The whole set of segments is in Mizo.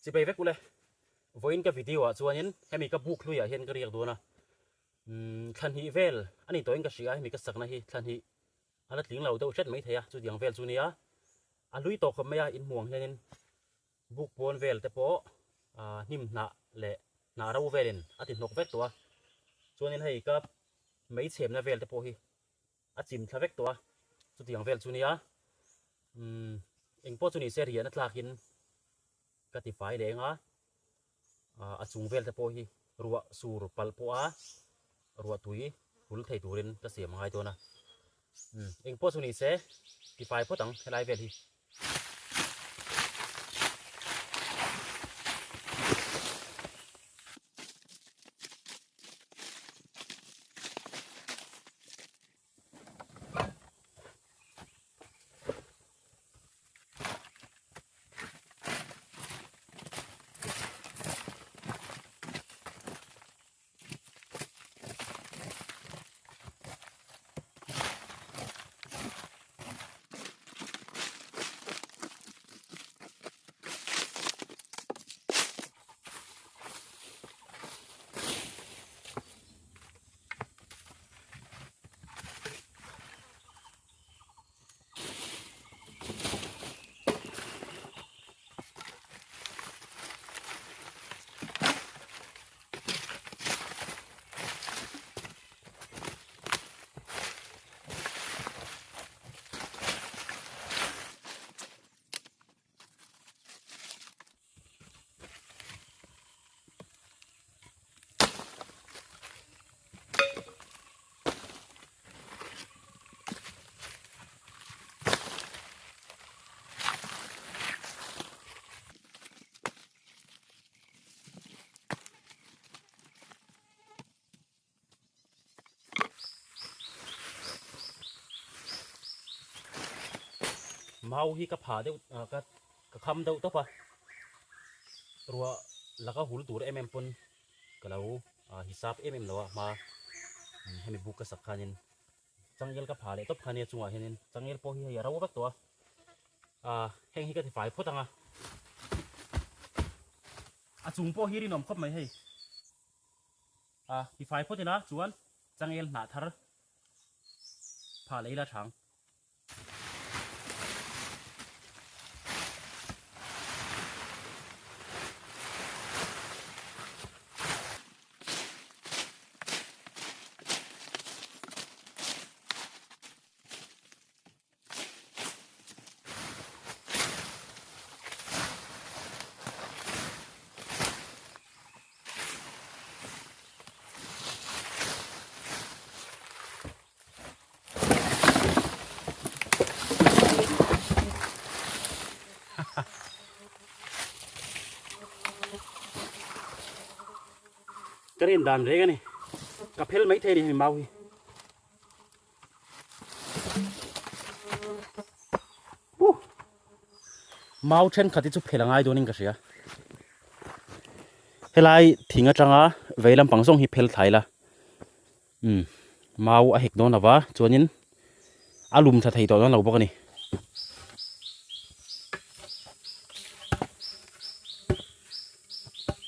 Chipei vek ule. Vawiin ka video ah chuanin hemi ka buk hluiah hian ka riak dawn a. Umm thla hnih vel a ni tawhin ka hria a, hemi ka sakna hi thla hnih a la tling lo deuh hret mai thei a, chutiang vel chu nia. A hlui tawh khawp mai a, inhmuang hianin buk pawn vel te pawh hnim hnah leh hnah ro velin a ti hnawk vek tawh a. Chuanin hei ka mei chhemna vel te pawh hi a chim thla vek tawh a, chutiang vel chu nia. Umm engpawh chu ni se riahna tlakin ka ti fai leh eng a, a chung vel te pawh hi ruah sur palh pawh a ruah tui hul thei turin ka siam a ngai dawn a, umm engpawh chu ni se ti fai phawt ang helai vel hi. Mau hi ka phah deuh ka ka kham deuh tawp a ruah laka hul tur em em pawn ka lo hisap em em lo a hma hemi buk ka sak khanin changel ka phah leh tawp kha nia chungah hianin changel pawh hi hei a ro vek tawh a ah heng hi ka ti fai phawt ang a a chung pawh hi rinawm khawp mai hei a ti fai phawt ila chuan changel hnah thar phah leh ila thang. Ka rin dan reng a ni. Ka phel mai thei a ni hemi mau hi. Mau thenkhat hi chu phel a ngai dawnin ka hria. Helai thing atanga vei lampang zawng hi phel thlai la. Umm mau a hek dawn lova chuanin a lum tha thei tawh dawn lo bawk a ni.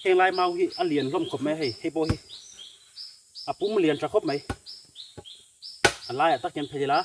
Heng lai mau hi a lian hlawm khawp mai a hei hei pawh hi a pum lian tha khawp mai a laiah tak hian phei ila.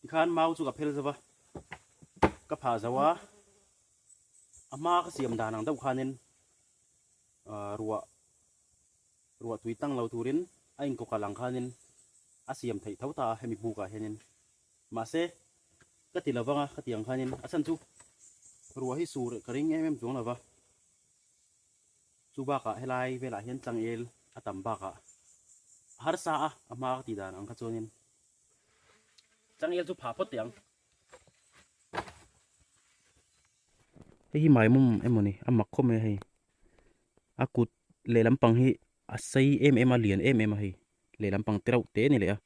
Tikhan mau chu ka phel zo va, ka phah zo a, a hma ka siam dan ang deuh khanin ruah ruah tui tang lo turin a inkawkalh ang khanin a siam theih tho ta a hemi bukah hianin. Mahse, ka ti lovang a, ka ti ang khanin a chhan chu ruah hi sur ka ring em em chuang lo va. Chu bakah helai velah hian tlangel a tam bakah a harsa a, a hma ka tih dan ang kha chuanin tlangel chu phah phawt teh ang. Hei hi maimawm emaw ni a mak khawp mai a hei a kut lehlam pang hi a sei em em a lian em em a hei lehlam pang te reuh te a ni leh a.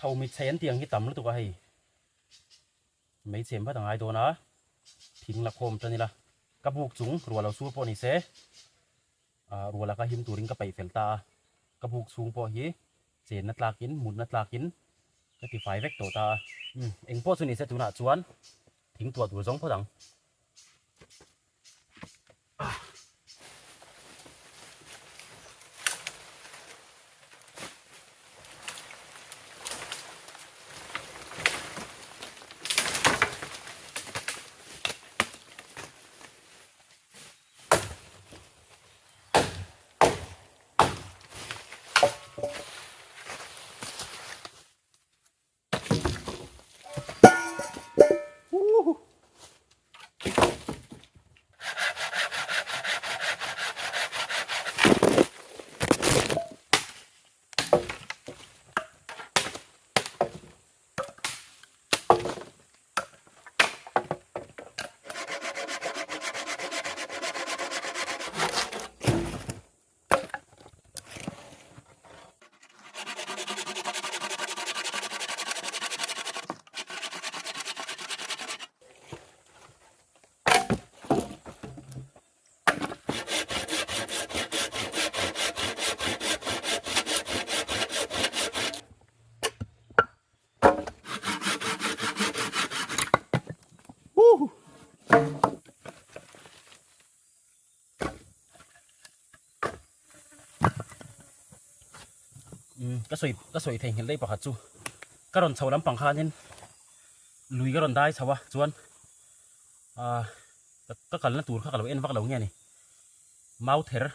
Tho mit chei an tih ang hi tam lutuk a hei mei chem vat a ngai dawn a thing la khawm tan ila ka buk chung ruah lo sur pawh ni se ah ruah laka him turin ka peih fel ta a ka buk chhung pawh hi chenna tlakin mutna tlakin ka ti fai vek tawh ta a eng pawh chu ni se tunah chuan thing tuah tur zawng phawt ang. Ka sawi ka sawi theihnghilh daih pakhat chu ka rawn chho lampang khanin lui ka rawn dai chho a chuan ah ka kalna tur kha ka lo en vak lo nge ni mau ther.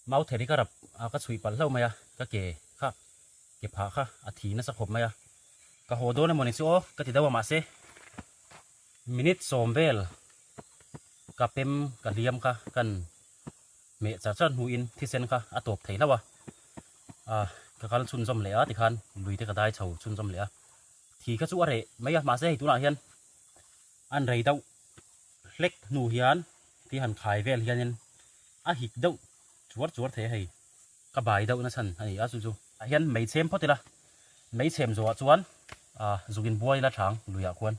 Mau theri ka rap a ka chhuih palh hlauh mai a, ka ke kha ke phah kha a thi nasa khawp mai a. Ka haw dawn emawni chu aw ka ti deuh a mahse minute sawm vel ka pem ka hliam kha kan hmeh char char hnuin thisen kha a tawp thei hlauh a, ah ka kal chhunzawm leh a tikhan lui te ka dai chho chhunzawm leh a, thi kha chu a reh mai a mahse hei tunah hian an rei deuh hlek hnu hian ti han khai vel hianin a hik deuh chuar chuar thei a hei ka bai deuh na chhan a ni a chu chu ah hian mei chhem phawt ila mei chhem zawhah chuan ah zuk in buai ila thang luiah khuan.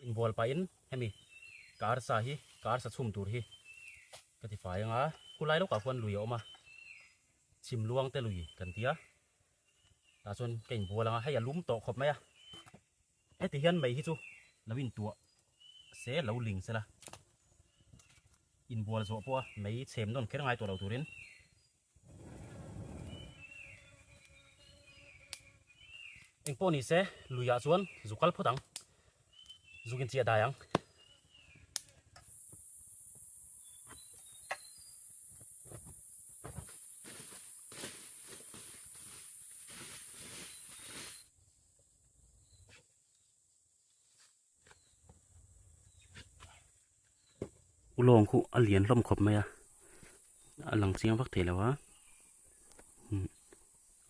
Inbual pahin hemi kar sa hi kar sa chhum tur hi ka ti fai anga khulai lawkah khuan lui a awm a chhim luang te lui kan ti a tah chuan ka inbual anga hei a lum tawh khawp mai a heti hian mei hi chu lo intuah se lo ling sela inbual zawh pawha mei chhem nawn kher ngai tawh lo turin. Eng pawh ni se luiah chuan zu kal phawt ang zuk in chiah dai ang. Ulawng khu a lian hlawm khawp mai a a lang chiang vak thei lo a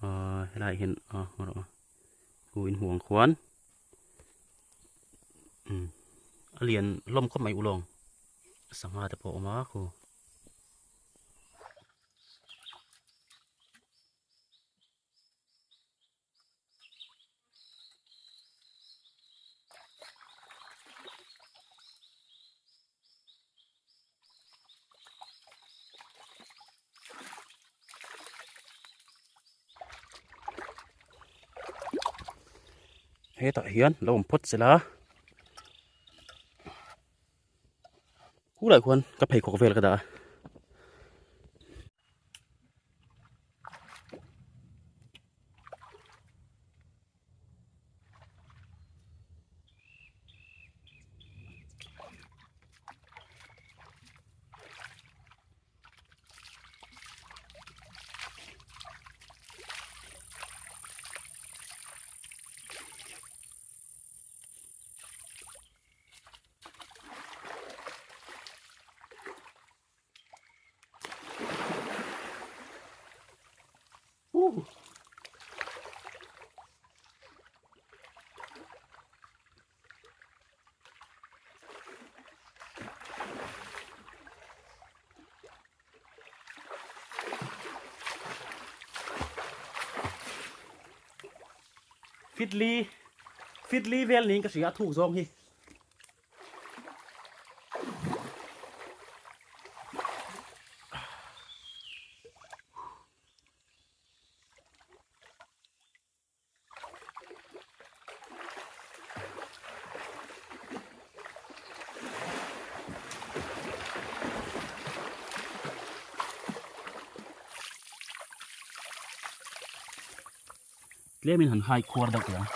ahh helaiah hian a rawh a khu in hmuh ang khuan a lian hlawm khawp mai ulawng sangha te pawh a awm a khu. Hetah hian lo awm phawt sela khulaiah khuan ka pheikhawk vel ka dah a. Fitli fitli vel niin ka hria a thuk zawng hi. Tlemin han hai khuar deuh teh ang.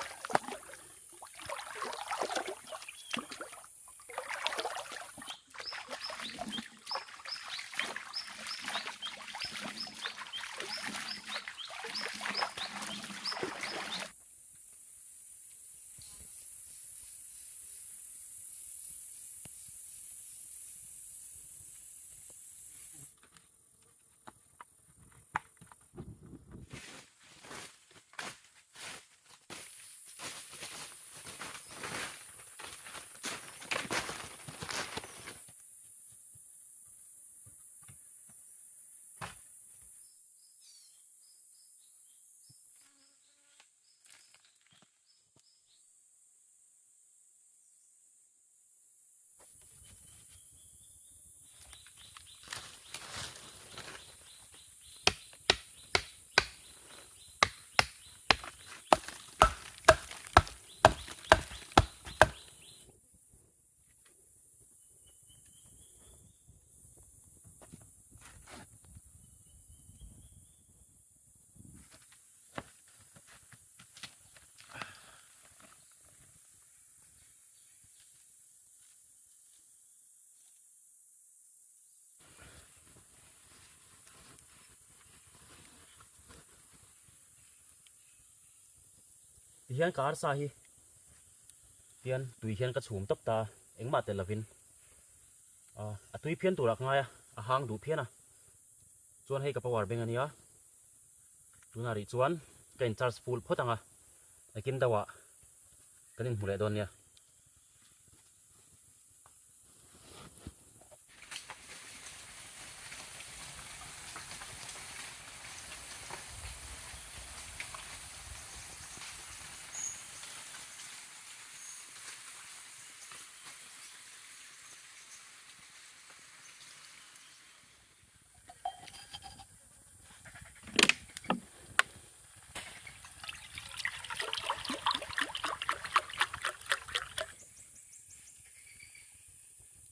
Tihian ka arsa hi tian tui hian ka chhum tawp ta engmah tel lovin a tui phian turah ka ngai a, a hang duh phian a. Chuan hei ka power bank a nia, tunah rih chuan ka in charge full phawt ang a, nakin deuhah kan inhmu leh dawn nia.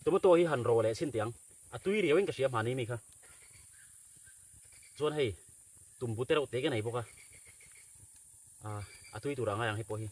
Tomato hi han ro leh chhin teh ang, a tui riau in ka hria hmani mi kha. Chuan hei tumbu te reuh te ka nei bawk a, a tui tur ah ngai ang hei pawh hi.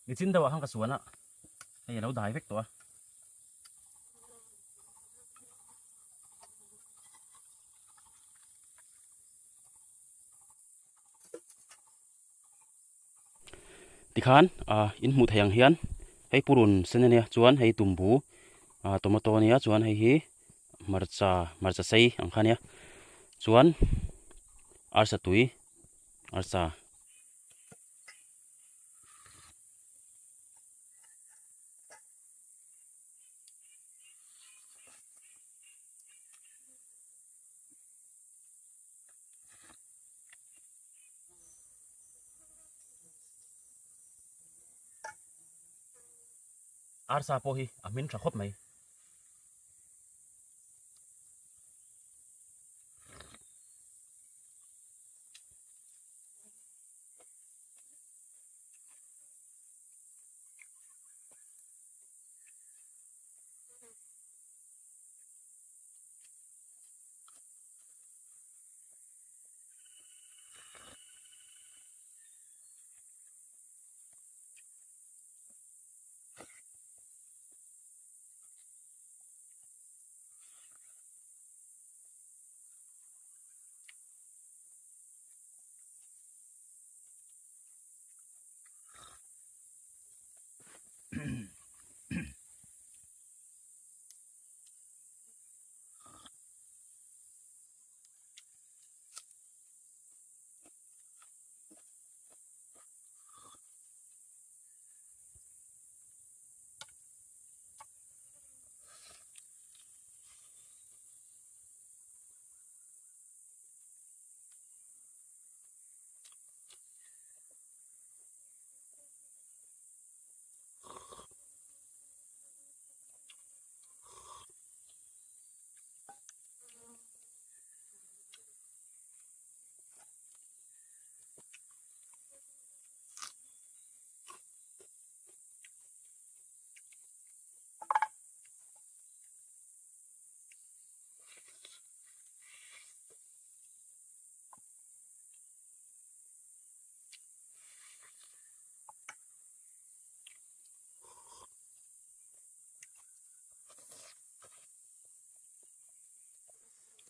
Nichin deuh ah khan ka suan a, hei a lo dai vek tawh a. Tikhan ah in hmuh theih ang hian hei purun sen ania chuan hei tumbu ah tomato ania chuan hei hi hmarcha hmarcha sei ang kha ania chuan arsa tui arsa. Arsa pawh hi a hmin tha khawp mai.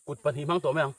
Kut pahnih hmang tawh mai ang.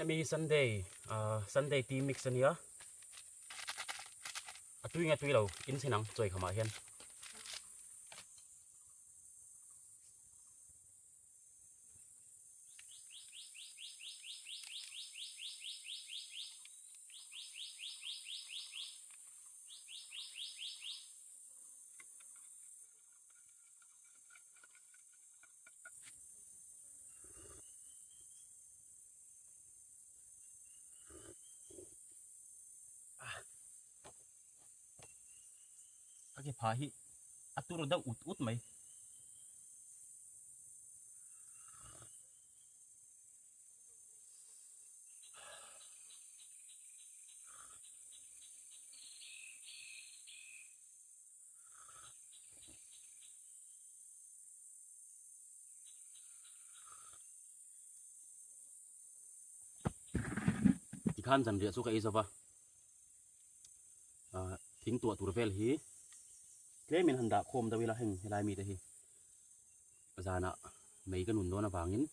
Hemi hi Sunday ah Sunday tea mix a nia a tui nge tui lo in chhin ang chawi khamah hian. Ka ke pha hi a tur deuh ut ut mai. Tikhan zanriah chu ka ei zova ah thing tuah tur vel hi tlemin han dah khawm deuh ila heng helai mite hi zanah mei ka nun dawn avangin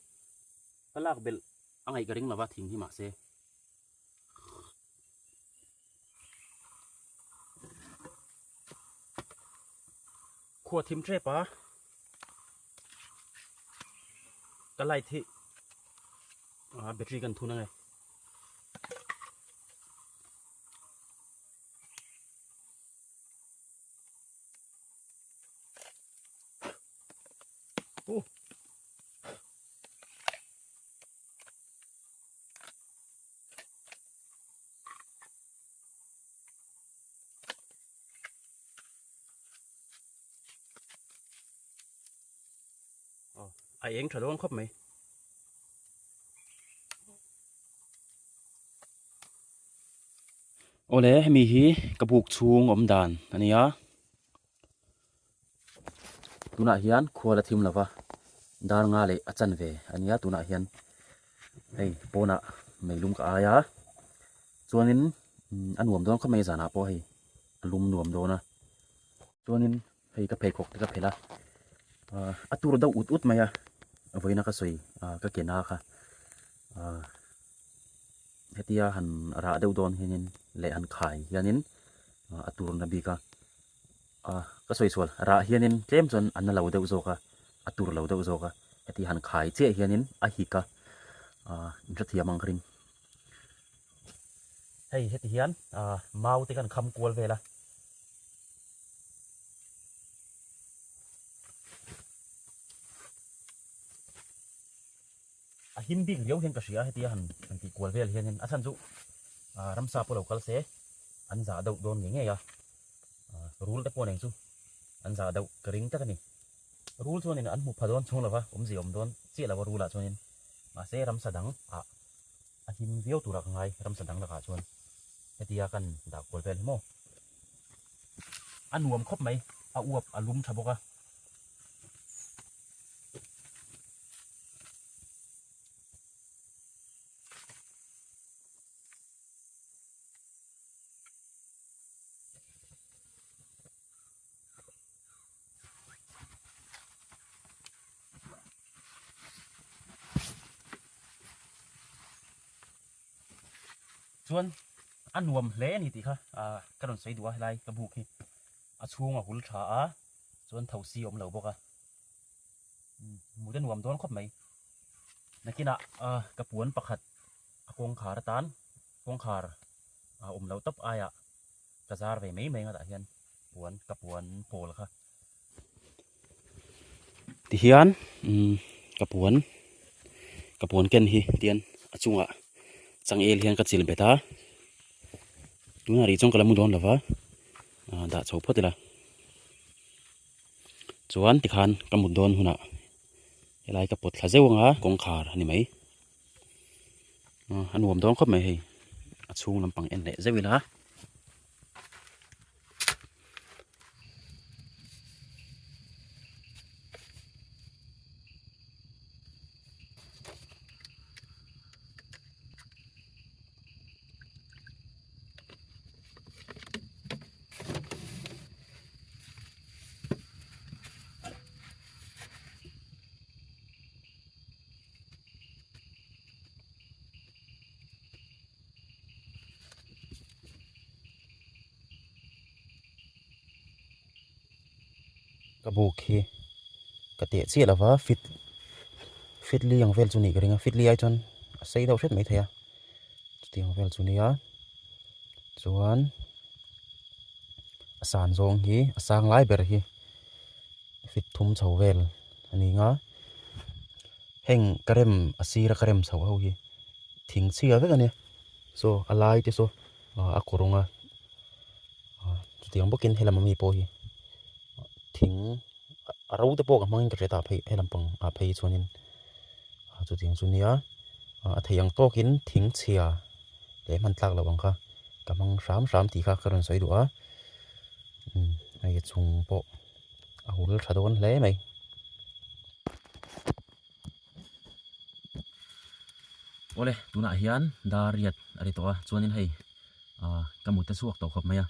ka lak belh a ngaih ka ring lova thing hi mahse. Khua thim tep a ka light hi ah battery kan thun ange. Oh. A eng tha dawn khawp mai. Awle hemi hi ka buk chhung awm dan a nia. Tunah hian khua la thim lova dar nga leh a chan ve a nia tunah hian hei pawnah meilum ka ai a chuanin a nuam dawn khawp mai zanah pawh hei a lum nuam dawn a chuanin hei ka pheikhawk te ka phelh a ah a tur deuh ut ut mai a vawiina ka sawi ah ka ke na kha ah hetia han rah deuh dawn hianin leh han khai hianin a tur na bik a. Ah ka sawi sual rah hianin tlem chuan a na lo deuh zawk a a tur lo deuh zawk a heti han khai chiah hianin a hik a ah in hrethiam ang ka ring hei heti hian ah mau te kan kham kual vel a. A him bik riau hian ka hria hetia han han tih kual vel hianin a chhan chu ah ramsa pawh lo kal se an zah deuh dawn ngei ngei a ah rul te pawh nen chu an zah deuh ka ring tak a ni. Rul chuanin an hmu pha dawn chhung lova awmzia awm dawn chiah lo a rul ah chuanin mahse ramsa dang ah a him viau turah ka ngai ramsa dang lakah chuan hetia kan dah kual vel hi maw a nuam khawp mai a uap a lum tha bawk a. Chuan a nuam hle a ni tih kha ah ka rawn sawi duh a helai ka buk hi a chhung a hul tha a chuan thosi a awm lo bawk a. Hmuh te nuam dawn khawp mai. Nakinah ka puan pakhat a kawngkhar atan kawngkhar a awm loh tawp aiah ka zar ve mai mai ang a tah hian puan ka puan pawl kha. Tihian ka puan ka puan ken hi tian a chungah changel hian ka chil bet a tunah rih chuan ka la mu dawn lova dah chho phawt ila. Chuan tikhan ka mut dawn hunah helai ka pawt thla zeuh anga kawngkhar a ni mai. A nuam dawn khawp mai hei a chhung lampang en leh zeuh ila. Ka buk hi ka teh chiah lova fit fit li ang vel chu nih ka ring a fit li ai chuan a sei deuh hret mai thei a chutiang vel chu nia chuan a san zawng hi a sang lai ber hi fit thum chho vel a ni ang a heng ka rem a sira ka rem chho ho hi thing chhia vek a nia saw a lai te saw a kawr rawng a chutiang bawkin helam ami pawh hi thing a ro te pawh ka hmangin ka hre ta phei helam pang ah phei chuanin chutiang chu nia a thei ang tawkin thing chhia leh hman tlak loh ang kha ka hmang hram hram tih kha ka rawn sawi duh a hei a chung pawh a hul tha dawn hle mai. Awle tunah hian dar riat a ri tawh a chuanin hei ah ka mut te chhuak tawh khawp mai a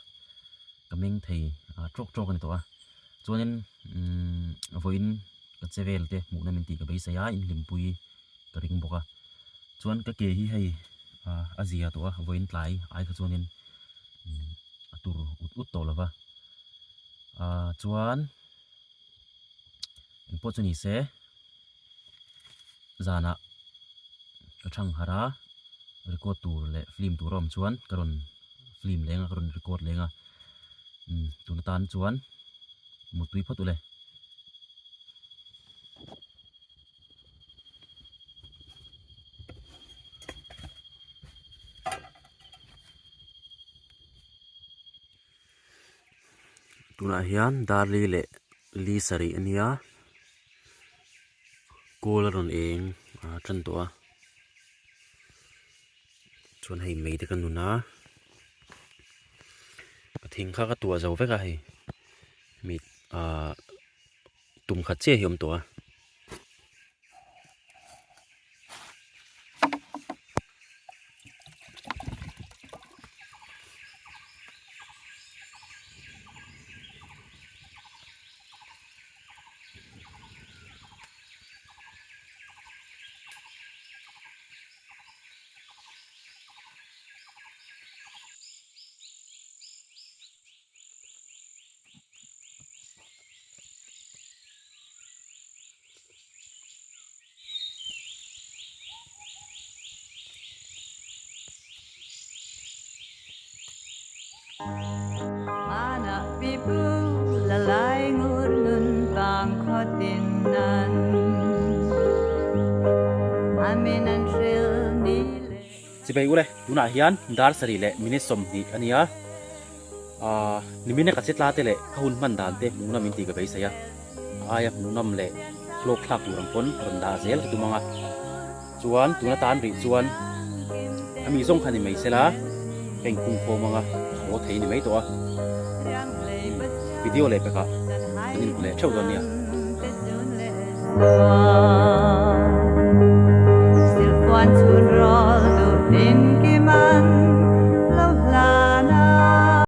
ka meng thei ah tawk tawk a ni tawh a chuanin umm vawiin ka che vel te hmuhna min tih ka beisei a inhlimpui ka ring bawk a chuan ka ke hi hei ah a zia tawh a vawiin tlai ai kha chuanin umm a tur ut ut tawh lo va ah chuan engpawh chu ni se. Zanah ka thang harh a, record tur leh film tur a awm chuan ka rawn film leng a, ka rawn record leng a, umm tun atan chuan mutui phawt ule. Tunah hian Darli leh Li sarih a nia kawl a rawn eng a tan tawh a chuan hei mei te ka nun a a thing kha ka tuah zo vek a hei mi ahh tum khat chiah hi a awm tawh a. Chibai ule tunah hian dar sarih leh minute 20 a ni a aaa nimin a ka che tla te leh ka hun hman dan te hmuhnawm in tih ka beisei a. Aia hmuhnawm leh hlawk thlak tur ang pawn rawn dah zel ka tum ang a, chuan tuna tan rih chuan a mi zawng kha ni mai sela ka inkhung khawm ang a, ka haw thei ni mai tawh a, video leh pekah kan inhmu leh theuh dawn nia.